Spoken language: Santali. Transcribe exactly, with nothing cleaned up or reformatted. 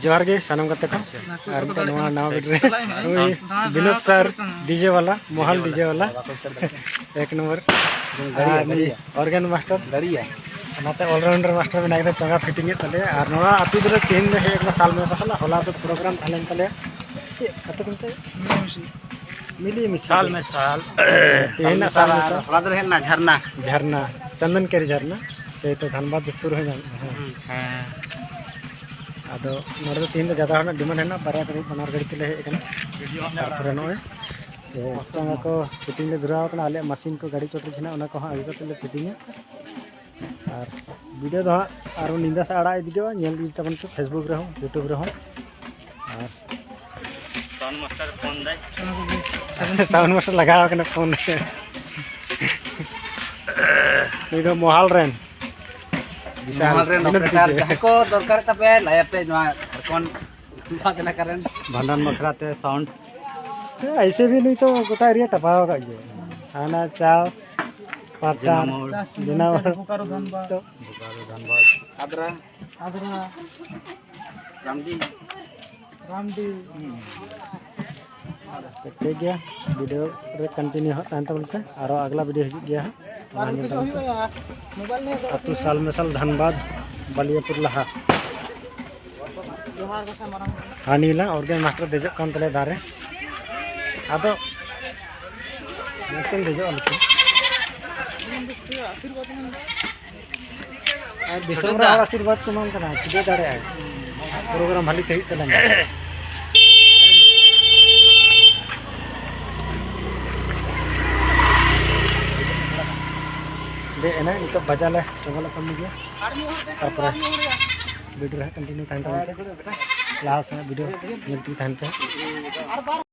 ᱡᱚᱦᱟᱨ ᱜᱮ ᱥᱟᱱᱟᱢ ᱜᱟᱛᱮ ᱠᱚ᱾ ᱟᱨ ᱢᱤᱫᱴᱮᱱ ᱱᱚᱣᱟ ᱱᱟᱣᱟ ᱵᱷᱤᱰᱤᱭᱳ ᱨᱮ ᱩᱱᱤ ᱵᱤᱱᱳᱫ ᱥᱟᱨ, ᱰᱤᱡᱮ ᱵᱟᱞᱟ, ᱢᱚᱦᱟᱞ ᱰᱤᱡᱮ ᱵᱟᱞᱟ, ᱮᱠ ᱱᱚᱢᱵᱚᱨ᱾ ᱟᱨ ᱱᱩᱭ ᱚᱨᱜᱟᱱ ᱢᱟᱥᱴᱟᱨ, ᱚᱱᱟᱛᱮ ᱚᱞᱨᱟᱣᱩᱱᱰᱟᱨ ᱢᱟᱥᱴᱟᱨ ᱢᱮᱱᱟᱭ ᱠᱮᱫᱟ, ᱪᱚᱸᱜᱟ ᱯᱷᱤᱴᱤᱝ ᱮᱫ ᱛᱟᱞᱮᱭᱟ᱾ ᱟᱨ ᱱᱚᱣᱟ ᱟᱹᱛᱩ ᱫᱚᱞᱮ ᱛᱮᱦᱮᱧ ᱞᱮ ᱦᱮᱡ ᱟᱠᱟᱱᱟ ᱥᱟᱞ ᱢᱮᱥᱟ ᱥᱟᱞᱟᱜ᱾ ᱦᱚᱞᱟ ᱫᱚ ᱯᱨᱳᱜᱨᱟᱢ ᱛᱟᱦᱮᱸ ᱞᱮᱱ ᱛᱟᱞᱮᱭᱟ᱾ ᱪᱮᱫ ᱟᱹᱛᱩ ᱠᱚ ᱢᱮᱛᱟᱜᱼᱟ? ᱢᱤᱞᱤ ᱢᱤᱥᱤ᱾ ᱥᱟᱞ ᱢᱮᱥᱟᱞ᱾ ᱛᱮᱦᱮᱧ ᱨᱮᱱᱟᱜ ᱥᱟᱞ ᱢᱮᱥᱟᱞ᱾ ᱦᱚᱞᱟ ᱫᱚᱞᱮ ᱦᱮᱡ ᱞᱮᱱᱟ ᱡᱷᱟᱨᱱᱟ᱾ ᱡᱷᱟᱨᱱᱟ, ᱪᱚᱱᱫᱚᱱ ᱠᱮᱨᱤ ᱡᱷᱟᱨᱱᱟ᱾ ᱥᱮᱭ ᱛᱚ ᱫᱷᱟᱱᱵᱟᱫᱽ ᱥᱩᱨ ᱦᱚᱸ ᱧᱟᱢᱚᱜᱼᱟ᱾ ᱦᱮᱸ᱾ ᱦᱮᱸ᱾ ᱟᱫᱚ ᱱᱚᱰᱮ ᱫᱚ ᱛᱮᱦᱮᱧ ᱫᱚ ᱡᱟᱫᱟ ᱦᱚᱲ ᱨᱮᱱᱟᱜ ᱰᱤᱢᱟᱱᱰ ᱦᱮᱱᱟᱜᱼᱟ, ᱵᱟᱨᱭᱟ ᱜᱟᱹᱰᱤ, ᱵᱟᱱᱟᱨ ᱜᱟᱹᱰᱤ ᱛᱮᱞᱮ ᱦᱮᱡ ᱟᱠᱟᱱᱟ᱾ ᱛᱟᱨᱯᱚᱨᱮ ᱱᱚᱜᱼᱚᱭ ᱪᱟᱝ ᱠᱚ ᱯᱷᱤᱴᱤᱝ ᱞᱮ ᱫᱷᱩᱨᱟᱣ ᱟᱠᱟᱱᱟ, ᱟᱞᱮᱭᱟᱜ ᱢᱟᱥᱤᱱ ᱠᱚ ᱜᱟᱹᱰᱤ ᱪᱚᱴ ᱨᱮ ᱦᱮᱱᱟᱜᱼᱟ, ᱚᱱᱟ ᱠᱚᱦᱚᱸ ᱟᱹᱜᱩ ᱠᱟᱛᱮ ᱞᱮ ᱯᱷᱤᱴᱤᱝᱟ᱾ ᱟᱨ ᱵᱷᱤᱰᱤᱭᱳ ᱫᱚ ᱦᱟᱸᱜ ᱟᱨᱚ ᱧᱤᱫᱟᱹ ᱥᱮᱫ ᱟᱲᱟᱜ ᱤᱫᱤᱜᱼᱟ, ᱧᱮᱞ ᱤᱫᱤ ᱛᱟᱵᱚᱱ ᱯᱮ Facebook ᱨᱮᱦᱚᱸ, YouTube ᱨᱮᱦᱚᱸ᱾ ᱟᱨ ᱥᱟᱣᱩᱱᱰ ᱢᱟᱥᱴᱟᱨ ᱯᱷᱳᱱ ᱫᱟᱭ᱾ ᱥᱟᱣᱩᱱᱰ ᱢᱟᱥᱴᱟᱨ ᱞᱟᱜᱟᱣ ᱟᱠᱟᱱᱟ ᱯᱷᱳᱱ ᱨᱮ᱾ ᱱᱩᱭ ᱫᱚ ᱢᱚᱦᱟᱞ ᱨᱮᱱ ᱵᱤᱥᱟᱞ ᱢᱚᱦᱟᱞ ᱨᱮᱱ ᱵᱤᱱᱳᱫ ᱚᱯᱮᱨᱮᱴᱟᱨ ᱜᱤᱫᱽᱨᱟᱹ᱾ ᱡᱟᱦᱟᱸᱭ ᱠᱚ ᱫᱚᱨᱠᱟᱨᱮᱫ ᱛᱟᱯᱮᱭᱟ, ᱞᱟᱹᱭ ᱟᱯᱮ ᱱᱚᱣᱟ ᱡᱷᱟᱲᱠᱷᱚᱸᱰ ᱵᱟᱫ ᱮᱞᱟᱠᱟ ᱨᱮᱱ᱾ ᱵᱷᱟᱸᱰᱟᱱ ᱵᱟᱠᱷᱨᱟ ᱛᱮ ᱥᱟᱣᱩᱱᱰ᱾ ᱦᱮᱸ, ᱮᱭᱥᱮ ᱵᱷᱤ ᱱᱩᱭ ᱛᱚ ᱜᱚᱴᱟ ᱮᱨᱤᱭᱟ ᱴᱟᱯᱟᱣ ᱟᱠᱟᱫ ᱜᱮᱭᱟ᱾ ᱦᱟᱱᱟ ᱪᱟᱥ, ᱯᱟᱴᱟ, ᱡᱮᱱᱟ ᱢᱳᱲ᱾ ᱡᱮᱱᱟ ᱢᱳᱲ᱾ ᱵᱳᱠᱟᱨᱳ, ᱫᱷᱟᱱᱵᱟᱫᱽ᱾ ᱵᱳᱠᱟᱨᱳ, ᱫᱷᱟᱱᱵᱟᱫᱽ᱾ ᱟᱫᱽᱨᱟ᱾ ᱟᱫᱽᱨᱟ᱾ ᱨᱟᱢᱰᱤ᱾ ᱨᱟᱢᱰᱤ᱾ ᱴᱷᱤᱠ ᱜᱮᱭᱟ, ᱵᱷᱤᱰᱤᱭᱳ ᱨᱮ ᱠᱚᱱᱴᱤᱱᱤᱭᱩ ᱦᱟᱸᱜ ᱛᱟᱦᱮᱱ ᱛᱟᱵᱚᱱ ᱯᱮ, ᱟᱨᱚ ᱟᱜᱽᱞᱟ ᱵᱷᱤᱰᱤᱭᱳ ᱦᱤᱡᱩᱜ ᱜᱮᱭᱟ ᱦᱟᱸᱜ, ᱚᱱᱟ ᱧᱮᱞ ᱛᱟᱵᱚᱱ ᱯᱮ᱾ ᱟᱹᱛᱩ ᱥᱟᱞ ᱢᱮᱥᱟᱞ ᱫᱷᱟᱱᱵᱟᱫᱽ ᱵᱟᱞᱤᱭᱟᱯᱩᱨ ᱞᱟᱦᱟ᱾ ᱦᱟᱹᱱᱤ ᱞᱟᱝ ᱚᱨᱜᱟᱱ ᱢᱟᱥᱴᱟᱨ ᱫᱮᱡᱚᱜ ᱠᱟᱱ ᱛᱟᱞᱮᱭᱟ ᱫᱟᱨᱮ᱾ ᱟᱫᱚ ᱢᱩᱥᱠᱤᱞ ᱫᱮᱡᱚᱜᱼᱟ ᱞᱮᱠᱤᱱ᱾ ᱟᱨ ᱫᱤᱥᱚᱢ ᱨᱮ ᱦᱚᱲ ᱟᱥᱤᱨᱵᱟᱫᱽ ᱠᱚ ᱮᱢᱟᱢ ᱠᱟᱱᱟ, ᱪᱤᱠᱟᱹ ᱫᱟᱲᱮᱭᱟᱜᱼᱟᱭ? ᱯᱨᱳᱜᱨᱟᱢ ᱵᱷᱟᱞᱤ ᱛᱮ ᱦᱩᱭᱩᱜ ᱛᱟᱞᱮ ᱢᱟ᱾ ᱫᱮᱡ ᱮᱱᱟ, ᱱᱤᱛᱚᱜ ᱵᱟᱡᱟᱨ ᱞᱮ ᱪᱚᱸᱜᱟ ᱞᱮ ᱠᱟᱹᱢᱤ ᱜᱮᱭᱟ᱾ ᱛᱟᱨᱯᱚᱨᱮ ᱵᱷᱤᱰᱤᱭᱳ ᱨᱮ ᱦᱟᱸᱜ ᱠᱚᱱᱴᱤᱱᱤᱭᱩ ᱛᱟᱦᱮᱱ ᱛᱟᱵᱚᱱ ᱯᱮ᱾ ᱞᱟᱦᱟ ᱥᱮᱫ ᱵᱷᱤᱰᱤᱭᱳ ᱧᱮᱞ ᱛᱮᱜᱮ ᱛᱟᱦᱮᱱ ᱯᱮ᱾